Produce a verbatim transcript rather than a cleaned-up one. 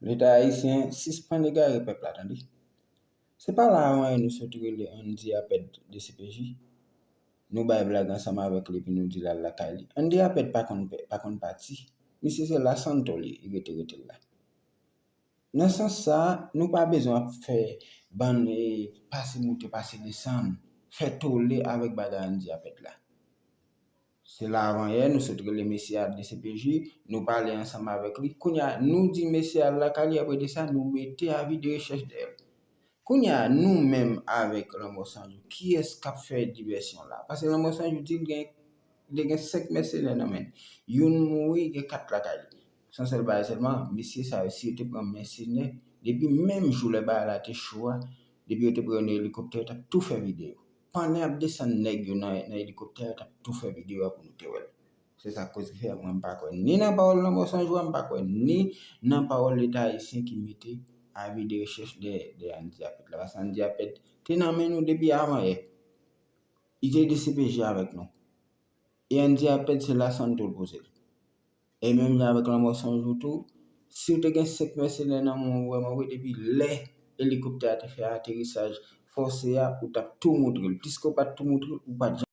Leta ayisyen, sispann egare pèp la, tande. Se pa la avan yè nou sot rele Andy Apèd D C P J. Nou bay blag ansanm avèk li, epi nou di l al lakay li. Andy Apèd pa konn, pa konn pati. Misye se Lasanto li, li rete, rete l la. Nan sans sa, nou pa bezwen ap fè bann, eh, pase moute, pase desann, fè tole avèk bagay Andy Apèd la. Se la avan yè, nou sot rele mesye a D C P J, nou pale ansanm avèk li. Kounye a, nou di mesye a al lakay li, apre de sa, nou mete avi de rechèch dèyè l. Kounye a, nou menm avèk Lanmò San Jou, kiyès k ap fè divèsyon la? Paske Lanmò San Jou di l gen, li gen senk mèsenè nan men l. Youn mouri, gen kat lakay li. Se yon sèl bagay sèlman, mesye sa yo, si yo te pran mèsenè, depi menm jou lè bagay la te cho a, depi yo te pran yon elikoptè, yo t ap tou fè videyo. Pandan y ap desann nèg yo nan, nan elikoptè, yo t ap tou fè videyo a pou nou te wè l. Se sa k koz ki fè mwen m pa kwè ni nan pawòl Lanmò San Jou a, m pa kwè ni nan pawòl Leta ayisyen ki mete avi de rechèch dèyè, dèyè Andy Apèd la. Paske Andy Apèd te nan men nou depi avan yè. Li te D C P J avèk nou. E Andy Apèd se Lasanto l poze l. E menm jan avèk Lanmò San Jou tou, si w te gen senk mèsenè nan men w, ou wè mwen, wi, depi lè elikoptè a te fè aterisaj fòse a, ou t ap tou moutre l. Piske w pa t tou moutre l, ou pa t janm